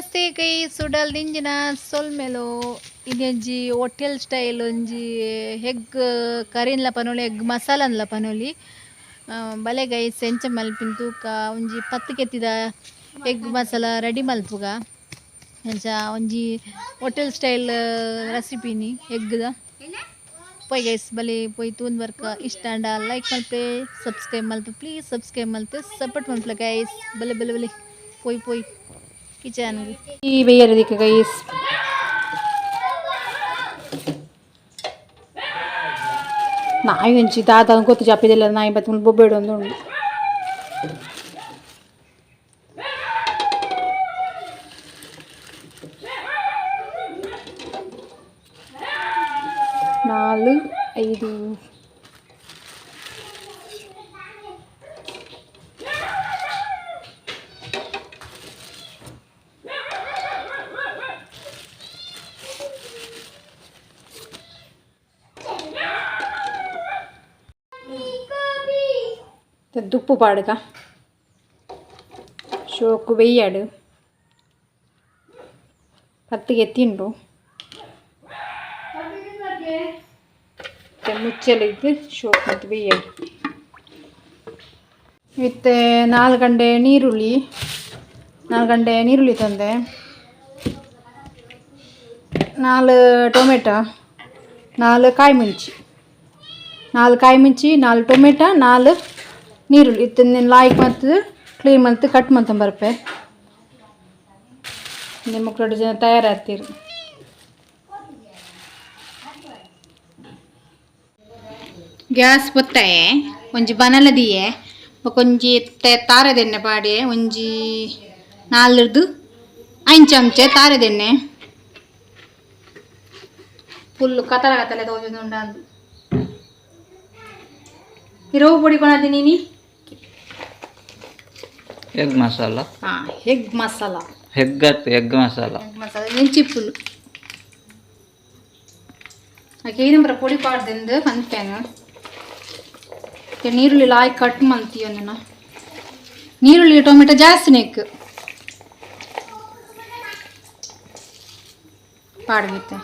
Namaste guys, ಉಡಲ್ ದಿಂಜಿನ ಸೊಲ್ಮೆಲು. ಇದೊಂಜಿ hotel style ಒಂಜಿ ಎಗ್ ಕರಿನ್ಲ ಪನೊಲಿ, ಎಗ್ ಮಸಾಲನ್ಲ ಪನೊಲಿ. ಬಲೆ ಗೈಸ್, ಎಂಚ ಮಲ್ಪಿನ ತೂಕ. ಒಂಜಿ 10 ಕೆತ್ತಿದ ಎಗ್ ಮಸಾಲ ರೆಡಿ ಮಲ್ಪುಗ. ಎಂಚ ಒಂಜಿ ಹೋಟೆಲ್ ಸ್ಟೈಲ್ ರೆಸಿಪಿನಿ ಎಗ್ದ. ಪೋಯ್ ಗೈಸ್, ಬಲೆ ಪೋಯ್ ತೂಂದ್ ಬರ್ಕ. ಇಷ್ಟ ಆಂಡ ಲೈಕ್ ಮಲ್ಪೆ, ಸಬ್ಸ್ಕ್ರೈಬ್ ಮಲ್ಪೆ. ಪ್ಲೀಸ್ ಸಬ್ಸ್ಕ್ರೈಬ್ ಮಲ್ತೆ ಸಪೋರ್ಟ್ ಮಲ್ಪಲೆ ಗೈಸ್. ಬಲೆ ಬಲೆ ಬಲೆ, ಪೋಯ್ ಪೋಯ್ ಕಿಚನ್. ಈ ಬೇಯರದಿಕ್ಕ ಗೈಸ್. ನಾಯಿ ಒಂಜಿ ದಾದ ಗೊತ್ತು ಜಾಪಿದೆಲ್ಲ ನಾಯಿ ಬತ್ತ್ ಮುಲ್ಪ ಬೊಬ್ಬೆಡ್ ಒಂದು ಉಂಡು. ನಾಲ್ ಐದು. ದುಪ್ಪು ಪಾಡ್ಗ, ಶೋಕು ಬೆಯ್ಯಾಡು ಪತ್ತಿಗೆ ತಿಂಡು ಮುಚ್ಚಲಿದ್ದು ಶೋಕ್ ಮತ್ತು ಬೆಯ್ಯಾಡು. ಇತ್ತೆ 4 ಗಂಟೆ ನೀರುಳ್ಳಿ, 4 ಗಂಟೆ ನೀರುಳ್ಳಿ ತಂದೆ, 4 ಟೊಮೆಟೊ, 4 ಕಾಯಿ ಮುಂಚಿ, 4 ಕಾಯಿ ಮುಂಚಿ, 4 ಟೊಮೆಟೊ, 4 ನೀರುಳ್ಳಿ. ಇತ್ತೆ ಲಾಯ್ಕ್ ಮತ್ತು ಕ್ಲೀನ್ ಮಲ್ತು ಕಟ್ ಮಂತೊಂದು ಬರ್ಪೆ. ನಿಮ್ಮ ಎರಡು ಜನ ತಯಾರಾಗ್ತೀರಿ. ಗ್ಯಾಸ್ ಪೊತ್ತಾಯೆ, ಒಂಜಿ ಬನಲದಿಯೆ, ಬೊಕೊಂಜಿ ತಾರದೆಣ್ಣೆ ಪಾಡಿಯೆ. ಒಂಜಿ 4ರ್ದು 5 ಚಮಚೆ ತಾರದೆಣ್ಣೆ. ಫುಲ್ಲು ಕತ್ತಲ ಕತ್ತಲೆ ತೋಜೊಂದುಂಡು. ಇರವು ಪೊಡಿ ಕೊನದಿನಿ. ಎಗ್ ಮಸಾಲ. ಹಾಂ, ಎಗ್ ಮಸಾಲ. ಎಗ್ ಆಯ್ತು, ಎಗ್ ಮಸಾಲ. ಎಗ್ ಮಸಾಲ ಎಂಚಿಪ್ಪುಲು ಆಕೆ ಏನಂಬ್ರ ಪೊಡಿ ಪಾಡ್ದೆಂದು ಪನ್ಪೇನು. ನೀರುಳ್ಳಿ ಲಾಯ್ ಕಟ್ ಮಂತೀಯೊಂದಿನ. ನೀರುಳ್ಳಿ ಟೊಮೆಟೊ ಜಾಸ್ತಿ ನೆಕ್ ಪಾಡ್ಗಿತ್ತೆ.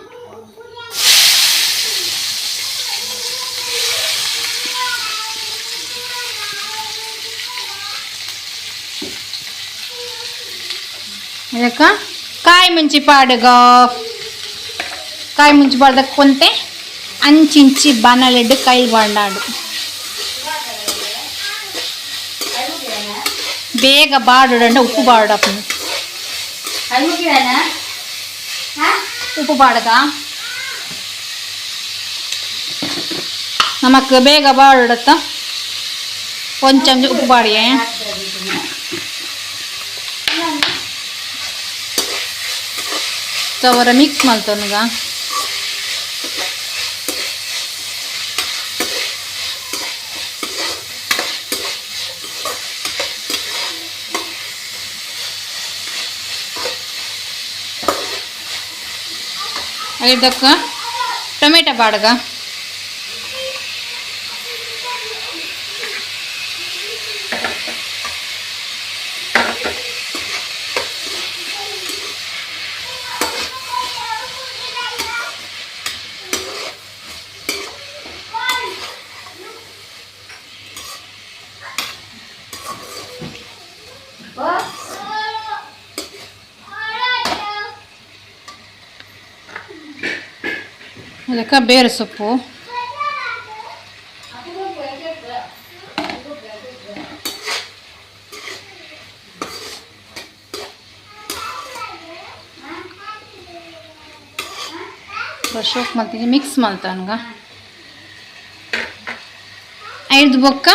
ಇದಕ್ಕ ಕಾಯಿ ಮುಂಚಿ ಪಾಡುಗ. ಕಾಯಿ ಮುಂಚಿ ಪಾಡ್ದಕ್ಕೆ ಕೊಂತೆ ಅಂಚಿಂಚಿ ಬನಲೆಡ್ ಕೈಲ್ ಬಾಂಡಾಡು. ಬೇಗ ಬಾಡುడంಡ ಉಪ್ಪು ಬಾಡಪ್ಪ, ಉಪ್ಪು ಪಾಡಗ. ನಮಕ್ ಬೇಗ ಬಾಡುಡತ್ತ ಒಂದು ಚಮಚ ಉಪ್ಪು ಪಾಡಿಯೇ. ಅವರ ಮಿಕ್ಸ್ ಮಲ್ತೊನುಗ. ಇದಕ್ಕ ಟೊಮೆಟೊ ಬಾಡ್ಗ. ಇದಕ್ಕೆ ಬೇರೆ ಸೊಪ್ಪು. ಶೋಕ್ ಮಲ್ತೀನಿ, ಮಿಕ್ಸ್ ಮಲ್ತಾನ್ಗ. ಐದು ಬೊಕ್ಕ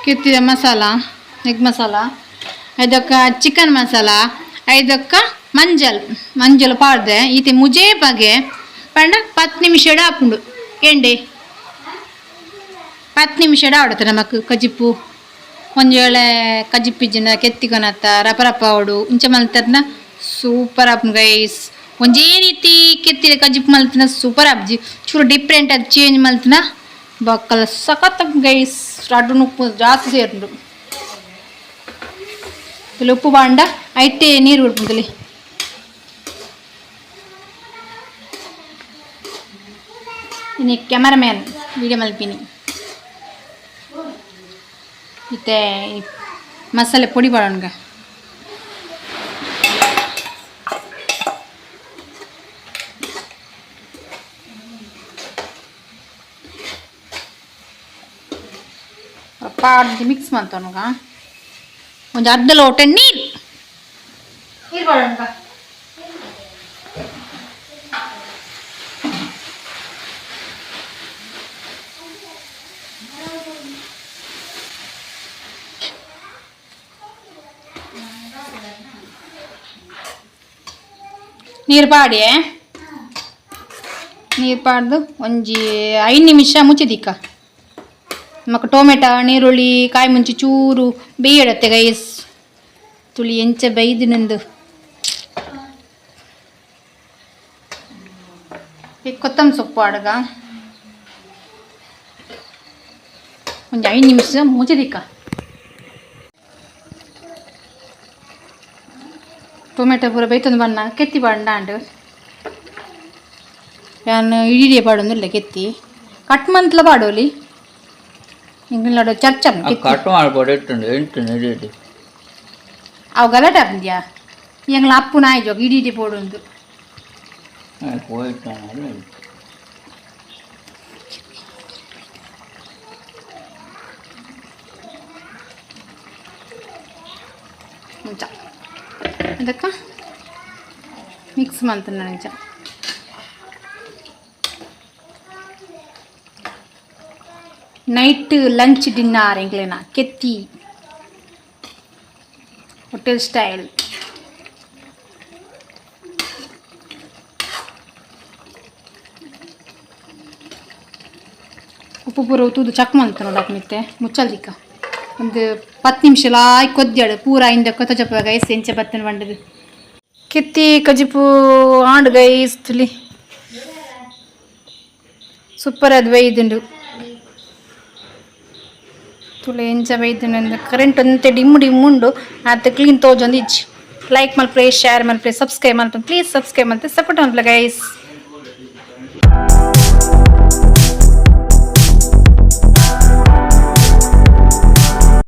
ಕಿತ್ತಿದ ಮಸಾಲ, ಎಗ್ ಮಸಾಲ, ಐದಕ್ಕ ಚಿಕನ್ ಮಸಾಲ, ಐದಕ್ಕ ಮಂಜಲ್. ಮಂಜಲ್ ಪಾಡ್ದೆ ಈತೆ ಮುಜೇ ಬಗೆ ಪಂಡ 10 ನಿಮಿಷ ಆಪುಂಡು. ಎಂಡೆ 10 ನಿಮಿಷ ಆಡುತ್ತೆ ನಮಕ್ ಕಜಿಪ್ಪು. ಒಂಜಿ ವೇಳೆ ಕಜಿಪ್ಪಿಜ್ಜಿನ ಕೆತ್ತಿಕೊನತ್ತ ರಪ ರಪ ಆವಡು ಇಂಚ ಮಲ್ತರ್ನ ಸೂಪರ್ ಆಪುಂಡು ಗೈಸ್. ಒಂಜೇ ರೀತಿ ಕೆತ್ತಿದ ಕಜಿಪ್ಪು ಮಲ್ತಿನ ಸೂಪರ್ ಆಪ್ಜಿ. ಚೂರು ಡಿಫ್ರೆಂಟ್ ಅದು ಚೇಂಜ್ ಮಲ್ತಿನ ಬೊಕ್ಕಲ ಸಖತ್ ಗೈಸ್. ರಡ್ಡು ನುಪ್ಪು ಜಾಸ್ತಿ ಸೇರುಂಡು. ತುಲಿ ಉಪ್ಪು ಬಾಂಡ ಐಟೆ ನೀರು ಬಿಡ್ಪುಂತಲಿ. ಇನಿ ಕ್ಯಾಮರಾಮ್ಯಾನ್ ವೀಡಿಯೋ ಮಲ್ಪಿನಿ. ಇತ್ತೆ ಮಸಾಲೆ ಪೊಡಿ ಪಾಡೋಣ. ಪಾಡ್ದು ಮಿಕ್ಸ್ ಮಂತೊನುಗ ಒಂಜಿ ಅರ್ಧ ಲೋಟ ನೀರು, ನೀರು ಪಾಡೋಣ. ನೀರು ಪಾಡಿ, ನೀರು ಪಾಡ್ದು ಒಂಜಿ 5 ನಿಮಿಷ ಮುಚ್ಚಿದಿಕ್ಕ. ಮಕ್ಕ ಟೊಮೆಟೊ, ನೀರುಳ್ಳಿ, ಕಾಯಿ ಮುಂಚಿ ಚೂರು ಬೇಯಡತ್ತೆ ಗೈಸ್. ತುಳಿ ಎಂಚ ಬೈದು ನಂದು. ಈ ಕೊತ್ತಂಬರಿ ಸೊಪ್ಪು ಅಡ್ಗ. ಒಂಜಿ 5 ನಿಮಿಷ ಮುಚ್ಚಿದಿಕ್ಕ. ಟೊಮೆಟೊ ಪೂರ ಬೈತೊಂದು ಬಣ್ಣ ಕೆತ್ತಿ ಬಣ್ಣ ಅಂಡು. ಯಾನ್ ಇಡೀ ಪಾಡೊಂದಿಲ್ಲ. ಕೆತ್ತಿ ಕಟ್ ಮಂತ್ಲ ಪಾಡೋಲಿ ಇಂಗ್ಲೋಡು ಚರ್ಚ್. ಕಟ್ ಮಾಡ್ಬೋದು ಇಟ್ಟುಂಡು ಎಂಟು ಇಡಿ. ಅವು ಗಲಾಟೆ ಆಪುಂದ್ಯಾ? ಎಂಗ್ಲ ಅಪ್ಪು ನಾಯಿ ಜೋಗ ಇಡೀ ಇಡೀ ಪೋಡೊಂದು. ಹೋಯ್ತು. ಮುಂಚ ಅದಕ್ಕ ಮಿಕ್ಸ್ ಮಂತನ ನಿಂಚ. ನೈಟ್ ಲಂಚ್ ಡಿನ್ನರ್ ಎಂಕ್ಲೆನ ಕೆತ್ತಿ ಹೋಟೆಲ್ ಸ್ಟೈಲ್. ಉಪ್ಪು ಪೂರ ತೂದು ಚಕ್ ಮಂತ ನೋಡಕ್. ಮಿತ್ತೆ ಮುಚ್ಚಲ್ದಿಕ್ಕ ಒಂದು 10 ನಿಮಿಷ ಲಾಯ್ ಕೊದ್ಯಾಡು. ಪೂರ ಇಂದ ಕೊತ್ತ ಗೈಸ್, ಎಂಚ ಬತ್ತನ ಬಂಡದು. ಕೆತ್ತಿ ಕಜಿಪು ಆಂಡ್ ಗೈಸ್. ತುಲಿ, ಸೂಪರ್ ಅದು ಬೈದುಂಡು. ತುಲೆ ಎಂಚ ಬೈದುಂಡು. ಕರೆಂಟ್ ಒಂತೆ ಡಿಮ್ ಡಿಮ್ ಉಂಡು, ಆತ ಕ್ಲೀನ್ ತೋಜೊಂದು ಇಜ್ಜಿ. ಲೈಕ್ ಮಲ್ಪಲೆ, ಶೇರ್ ಮಲ್ಪಲೆ, ಸಬ್ಸ್ಕ್ರೈಬ್ ಮಲ್ಪಲೆ. ಪ್ಲೀಸ್ ಸಬ್ಸ್ಕ್ರೈಬ್ ಮಲ್ತೆ ಸಪೋರ್ಟ್ ಮಲ್ಪಲೆ ಗೈಸ್.